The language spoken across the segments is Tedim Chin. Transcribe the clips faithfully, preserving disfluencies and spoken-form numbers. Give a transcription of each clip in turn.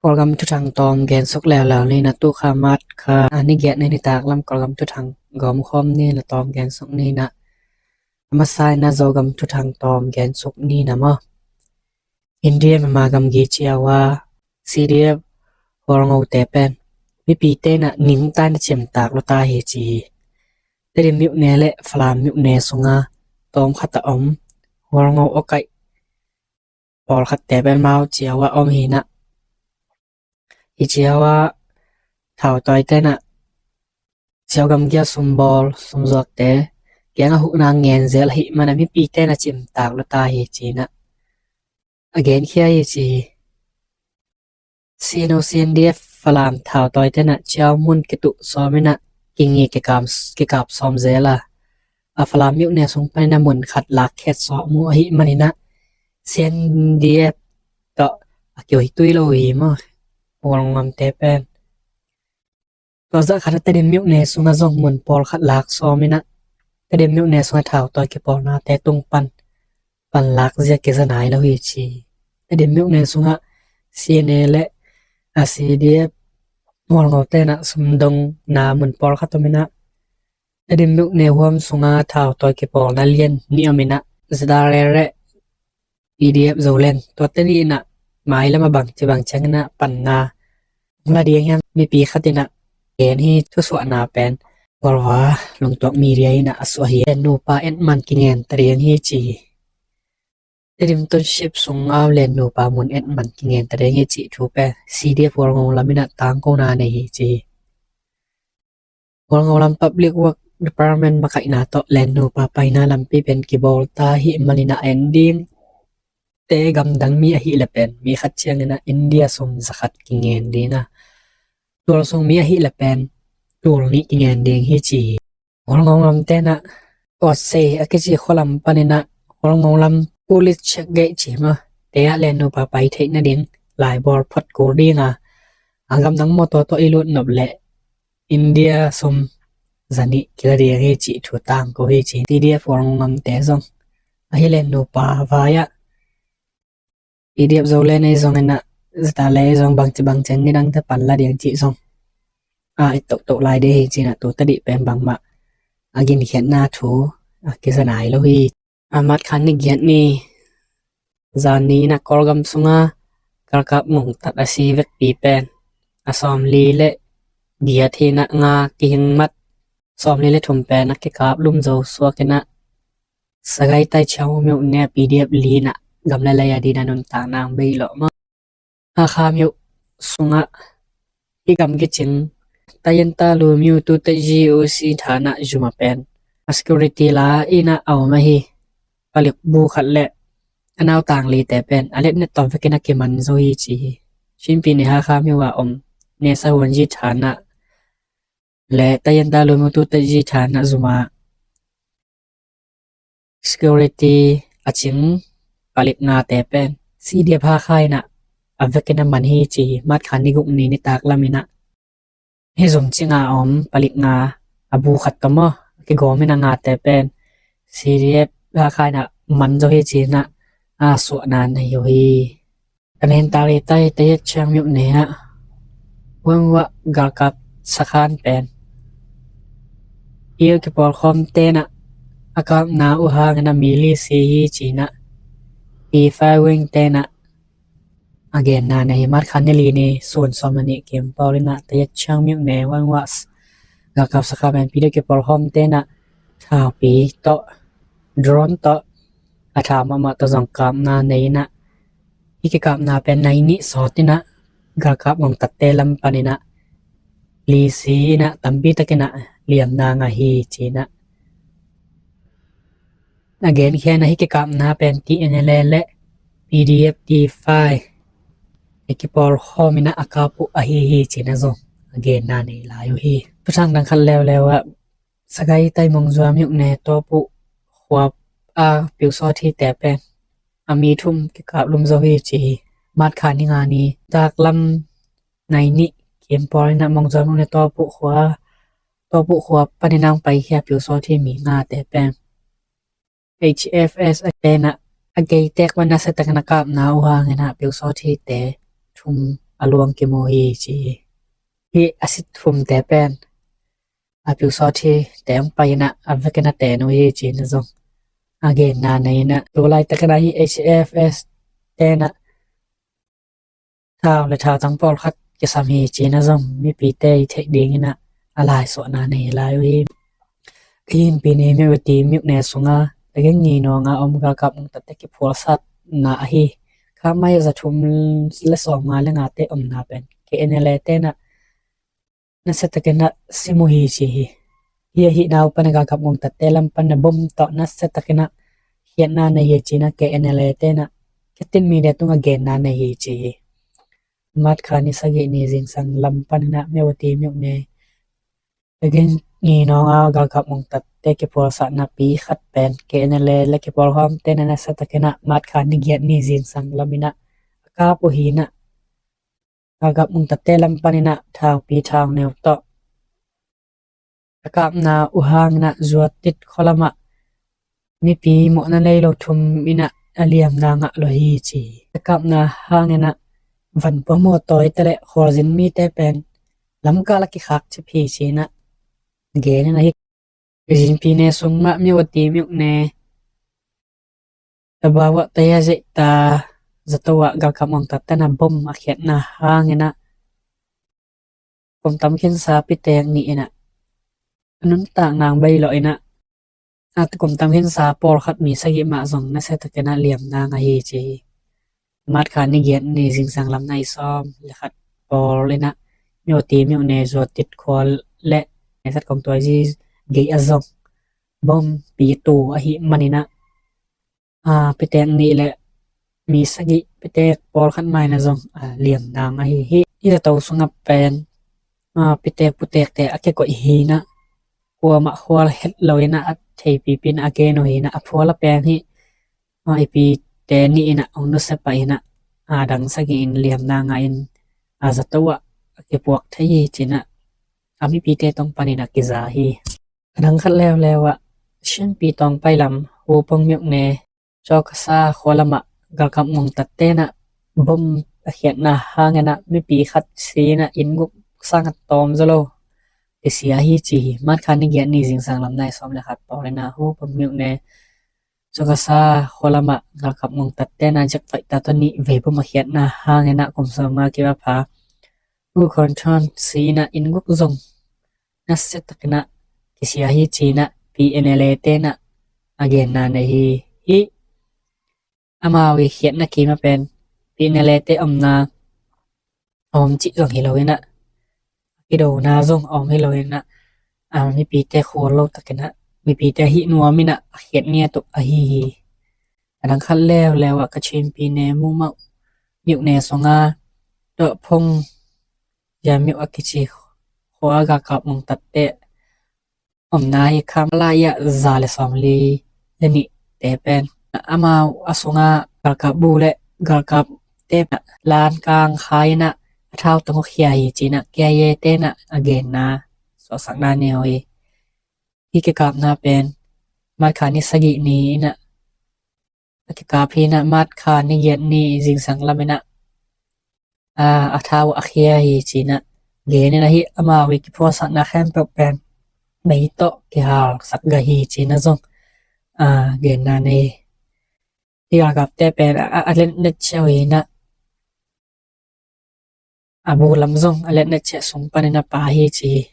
Kawlgam thuthang tawm gensuk leuleu ni na. Tu kha March kha ni giat ni, nitak lam Kawlgam thuthang gawm khawm ni na, tawm gensuk ni na. A masa in ah Zogam thuthang tawm gensuk ni na maw. India mama gamgi ciau a C D F Hualngote pen mipite in ah ningta in ah cimtak lua ta hi ci hi. Tedim myone le Falam myone sunga tawm khat a om Hualngo awkaih pawlkhatte pen mau ciau a om hi na. Hi ciau a thautawite in ah ciau gamgi a sumbawl sumzuakte kiang a huhna ngen zel ahih man a mipite in ah cimtak lua ta hi ci in ah a genkhia hi ci hi. Sino C N D F Falam thautawite in ah ciau mun kituh sawm in ah kingi kikap, kikap sawm zel a, a Falam myone sung panin ah mun khat lak khet sawm uh ahih manin ah C N D F tawh a kiwitui lo hi maw, Hualngo lamte pen. Tua zah khat a Tedim myone sungah zong mun pawlkhat lak sawm in ah Tedim myone sungah thautawi kipawlnate tung pan panlak zia kiza nai lo hi ci. Tedim myone sungah C N A le a C D F Hualngote in ah sumdongna mun pawlkhat om in ah Tedim myone huam sunga thautawi kipawlna lian nih om in ah Z R A le P D F Zoland, tuate nih in ah mailam a bangci bang ciang in ah panna la ding hiam, mipi khat in ah gen hi. Thusuahna pen Kawlva Lungtuak Media in ah a suah hi. Lennupa etman kingen ta ding hi ci hi. Tedim Township sungah lennupa mun etman kingen ta ding hi cih thu pen C D F Hualngo lam in ah tangkona nei hi ci hi. Hualngo lam Public Work Department makaihna tawh lennupa paina lampi pen kibawl ta ahih manin ah en dingte gamdang mi ahih leh pen mi khat ciangin ah India sum za khat kingen ding a, tul sung mi ahih leh pen tul nih kingen ding hi ci hi. Hualngo lamte in ah Kawtsei a kici khua lam panin ah Hualngo lam police check gate ci maw, te ah lennupa pai theih nading laibawl phot kul ding a, a gamdang mawtaw tawh i lut nop leh India sum za nih kila ding hi cih thu tangko hi ci. C D F Hualngo lamte zong ahi lennupa vai ah P D F Zoland ei zong in ah Z R A ei zong bangci bang ciang nidangte pan la ding cih zong a et tohtoh lai ding hi ci in ah tu tadih pen bangmah a ginkhiatna thu a kiza nai lo hi. A March kha ni giat ni zan ni in ah Kawlgam sunga galkap ngongtat a si vekpi pen a sawmli le giat hi in ah nga kihing mat, sawmli le thum pen a kikap lum zo suak in ah Sagaing Tai Chiang Mai myone a P D F li in ah gam le lei a ding a nuntakna hong bei lawh maw. Hakha myone sungah i gam kicing Tayin Talu myo tu te G O C thanah zuma pen a security la in ah a om ahi palik bu khat le a nautang lite pen a letnet tawm vekin a kiman zo hi ci hi. Chinpi ni Hakha myone a om Nesa Huanji thanah le Tayin Talu myo tu te G thanah zuma security a cing palik ngate pen C D F Hakha in ah a vekin a man hi ci hi. March kha ni guk ni nitak lam in ah hih zum cinga a om palik nga a bu khat tawh maw a kigawm in a ngate pen C D F Hakha in ah man zo hi ci in ah a suahna nei uh hi. Ka nen tari tai Tayin Tai Chiang Mai myone ah Wangwah galkap sakhan pen i kipawlkhawmte in ah a kapna uh hangin ah mi li si hi ci in ah P five wing te in ah a genna nei hi. March kha ni li ni sun sawm a nih kim pawl in ah Tayin Tai Chiang Mai myone Wangwah galkap sakhan pen P D F kipawlkhawmte in ah thaupi tawh drone tawh a thau mahmah tawh zong kapna nei in ah hih kikapna pen nai nih sawt in ah galkap ngongtatte lam panin ah li si in ah tampi takin ah liamna ngah hi ci in ah a genkhia in ah hih kikapna pen T N L A le P D F T five i kipawlkhawm in ah a kap uh ahi hi ci in ah zong a genna nei lai uh hi. Thuthang dang khat leuleu ah Sagaing Tai Mongzua myone Tawpuh khua a piusawt hite pen a mi thum kikap lum zo hi ci hi. March kha ni nga ni taklam nai nih kim pawl in ah Mongzua myone Tawpuh khua, Tawpuh khua panin ah paikhia piusawt hi mi ngate pen H F S a te in ah a gei tek pan nasia takin a kapna uh hangin ah piusawt hite thum a luang kimu hi ci hi. Hih a si thumte pen a piu sawt hi, te hong pai inah a vekin a ten uh hi ci inah zong a genna nei inah, tu laitakin ah hih H A F S tenah thau le thautang pawlkhat kisam hi ci inah zong mipite i theih ding inah a laisuahna nei lai uh hi. Ka yinpi ne Myawaddy myone sunga Tagengi nawnga om galkap ngongtatte kiphualsatna ahi. Kha mai za thum le sawmnga le ngate omna pen K N L A tenah nasiatakin ah sim uh hi ci hi. Hih ahih nau pan a galkap ngongtatte lam pan a bom tawh nasiatakin ah khiatna nei hi ci inah K N L A tenah Kachin mite tungah genna nei hi ci hi. March kha ni sagih ni zingsang lam pan inah Myawaddy myone Tagengi nawnga galkap ngongtatte kiphualsatna pi khat pen K N L A le kiphualkhawmte na nasiatakin ah March kha ni giat ni zingsang lam inah a kap uh hi inah, galkap ngongtatte lam pan inah thaupi thauneu tawh a kapna uh hang inah Zuatit khua lamah mipi mawhna nei lo thum inah a liamna ngah lo hi ci hi. A kapna hang inah vanpua mawtawi te le khualzin mite pen lamkal a kikhak cip hi ci inah gen inah hih ka yinpi ne sung mah Myawaddy myone Tabawa taya zeita zato ah galkap ngongtatte na bom a khiatna hang inah kum tam khinsa pitek nih inah a nuntak nang bei lawh inah a kum tam khinsa pawlkhat mi sagih mah zong nasiatakin ah liamna ngah hi ci hi. March kha ni giat ni zingsang lam nai sawm le khat pawl inah Myawaddy myone Zuatit khua le Naisat Kongtuaizi gei ah zong bom pi tu ahih man inah a pitek nih le mi sagih pitek pawlkhat mai na zong a liamna ngah hi. Hih zato sungah pen a pitek putekte a kikoih hi inah kuamah khual het lo inah a theipipi inah a gen uh hi inah a phual a pen hih a ipite nih inah hong nusia pah inah a dang sagih in liamna ngah in a zato ah a kipuak thei hi ci inah a mipite tawng pan inah kiza hi. A dang khat leuleu ah Shinpi tawngpai lam Hupong myone Chawkasa khua lamah galkap ngongtatte na bom a khiatna hang inah mipi khat si inah inn guk sang a tawm zaw lo kisia hi ci hi. March kha ni giat ni zingsang lam nai sawm le khat pawl inah Hupong myone Chawkasa khua lamah galkap ngongtatte na jet fighter tawh nih vei bom a khiatna hang inah kum sawmnga kim a pha Hu Khon Chon si inah inn guk zong nasia takin ah kisia hi ci inah P N L A te inah a genna nei hi. Hih amau i khiatna kim a pen P N L A te omna a om cih zong hi lo inah a kidona zong a om hi lo inah a mipite khual lo takin ah mipite hih nuam inah a khiat ngiat uh ahi hi. A dang khat leuleu ah Kachin pine Mumau myone sunga Dawhphung Yamiu a kici khua galkap ngongtatte omna hi. Kham lai ah za le sawmli le nihte pen amau a sunga galkap bu le galkapte lankang khai inah a thau tang uh khia hi ci inah K I A te inah a genna suahsakna nei uh hi. Hih kikapna pen March kha ni sagih ni inah a kikap hi inah March kha ni giat ni zingsang lam inah a thau a khia hi ci inah gen inah hih amau i kiphualsakna khempeuh pen mei tawh kihalsak gah hi ci inah zong a genna nei. Hih galkapte pen a letnet ciau hi inah a bu lam zong a letnet ciah sung panin a pha hi ci hi.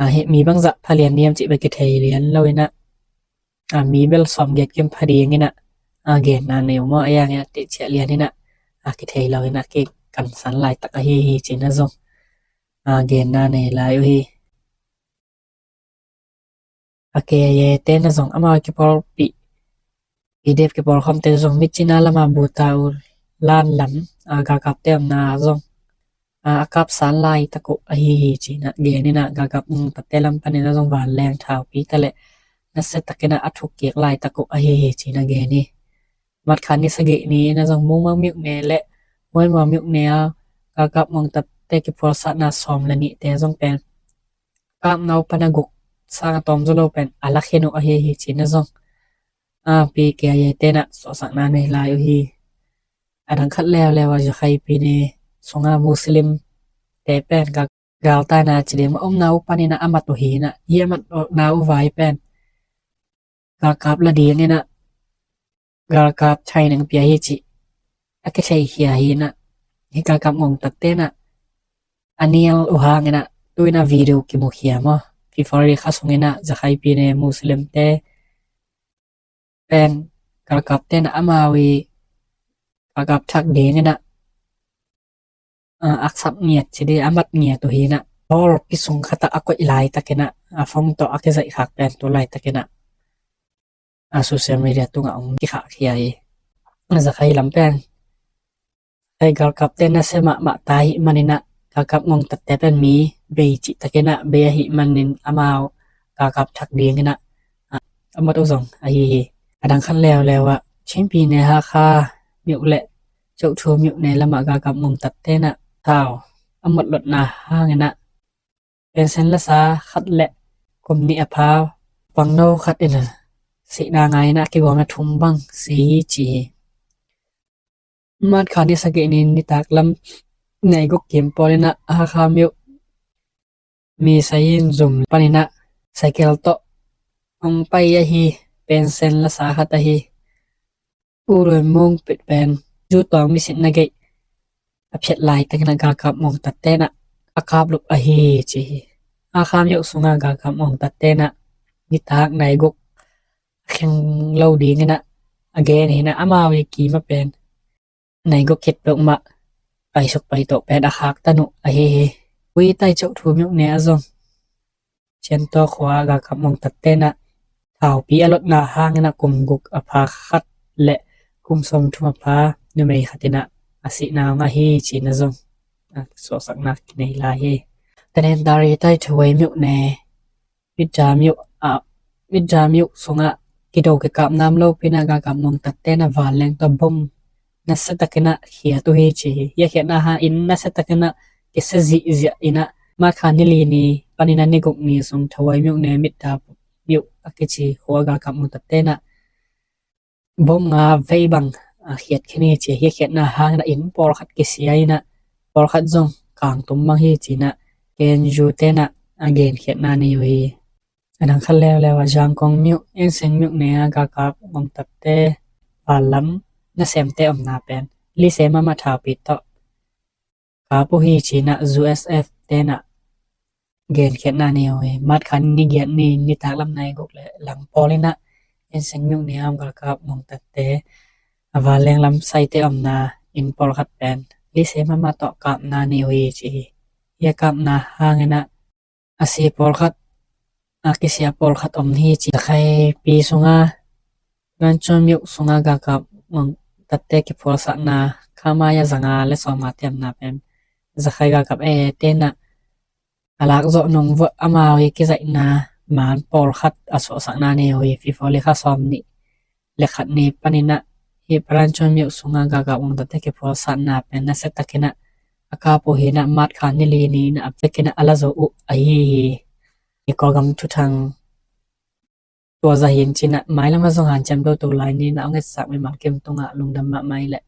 A hih mi bangzah pha lian diam cih bek kithei lian lo inah a mi bel sawmgiat kim pha ding inah a genna nei uh maw a yang inah teh ciah lian inah a kithei lo inah kikansan laitak ahi hi ci inah zong a genna nei lai uh hi. A K I A te na zong amau kipawlpih P D F kipawlkhawmte zong Myitkyina lama buta uh lan lam a galkapte omna zong a kapsan laitak uh ahi hi ci inah gen inah galkap ngongtatte lam panin a zong vanleng thaupi ta le nasia takin ah a thukkik laitak uh ahi hi ci inah gen hi. March kha ni sagih ni inah zong Mumang myone le Huaimua myone a galkap ngongtatte kiphualsakna sawm le nihte zong pen kapna uh pan a guk sang a tawm zaw lo pen a lak khin uh ahi hi ci inah zong a P K I A te inah suahsakna nei lai uh hi. A dang khat leuleu ah Zakhaipine sunga Muslim te pen gal, galtaina ci ding mah omna uh panin ah a mat uh hi in ah, hih a matna uh vai pen galkap la ding in ah galkap training pia hi cih a kitheikhia hi in ah, hih galkap ngongtatte in ah a nial uh hangin ah tu in ah video kimukhia maw. February kha sungin ah Zakhaipi ne Muslim te pen galkapte in ah amau i galkap thak ding in ah a, aksap ngiat ci ding, a mat ngiat uh hi in ah, hall pi sung khat ah a koih laitakin ah, a phone tawh a kizaih khak pen tu laitakin ah, a social media tungah hong kikhahkhia hi. Zakhai lam pen Zakhai galkapte nasia mahmah ta ahih manin ah galkap ngongtatte pen mi bei cihtakin ah bei ahih manin amau galkap thak dingin ah, a, a mat uh zong ahi hi. A dang khat leuleu ah Chinpi ne Hakha myo le Kyaukthou myo ne lamah galkap ngongtatte in ah thau a mat lotna hangin ah pension lasa khat le kum nih a pha pangno khat in ah sihna ngai in ah kigawmna thum bang si hi ci hi. March kha ni sagih ni nitak lam nai guk kim pawl in ah Hakha myo mi sai in zum panin ah cycle tawh hong pai ahi, pension lasa khat ahi U Lun Mung Pit pen Zu Tuang mi sitna gei a phiat laitakin ah galkap ngongtatte in ah a kap lup ahi ci hi. Hakha myo sunga galkap ngongtatte in ah nitak nai guk a kheng lo dingin ah a gen hi in ah amau i kima pen nai guk khit peuhmah paisuk paito pen a khaktan uh ahi hi. Ui tai Kyaukthou myo ne ah zong Chiantaw khua galkap ngongtatte in ah thaupi a lotna hangin ah kum guk a pha khat le kum sawmthum a pha numei khat in ah a sihna hong ahi ci in ah zong a suahsakna kinei lai hi. Tanintari tai Thawai myo ne Mitda myo, a, Mitda myo sungah kido kikap nam lopi in ah galkap ngongtatte in ah vanleng tawh bom nasiatakin ah khiat uh hi ci hi. Hih a khiatna hangin nasiatakin ah kisia zihziah in ah March kha ni li ni panin ah ni guk ni sung Thawai myo ne Mitda myo a kici khua galkap ngongtatte in ah bom nga vei bang a khiat khin hi ci hi. Hih a khiatna hangin ah inn pawlkhat kisia in ah pawlkhat zong kangtum bang hi ci in ah K N U te in ah a genkhiatna nei uh hi. A dang khat leuleu ah Zangkong myo, Enseng myo ne ah galkap ngongtatte vanlam nasemte omna pen lise mahmah thaupi tawh kap uh hi ci in ah U S F te in ah genkhiatna nei uh hi. March kha ni giat ni nitak lam nai guk le lang pawl in ah Enseng myo ne ah galkap ngongtatte a vanleng lam saite omna inn pawlkhat pen lise mahmah tawh kapna nei uh hi ci hi. Hih a kapna hangin ah a si pawlkhat, a kisia pawlkhat om hi ci. Zakhaipi sunga Ranchon myo sunga galkap ngongtatte kiphualsakna kha mai a zanga le sawmnga te omna pen Zakhai galkap e te in ah a lak zawh nung vuah amau i kizaihna man pawlkhat a suahsakna nei uh hi. February kha sawm nih le khat ni panin ah hih Paranchon myo sunga galkap ngongtatte kiphualsakna pen nasiatakin ah a kap uh hi in ah March kha ni li ni in ah a vekin ah a la zo uh ahi hi. I Kawlgam thuthang tua zahin ci in ah mailam ah zong hanciam do tu lai ni in ah hong etsak mimal kim tungah lungdam mahmah ih leh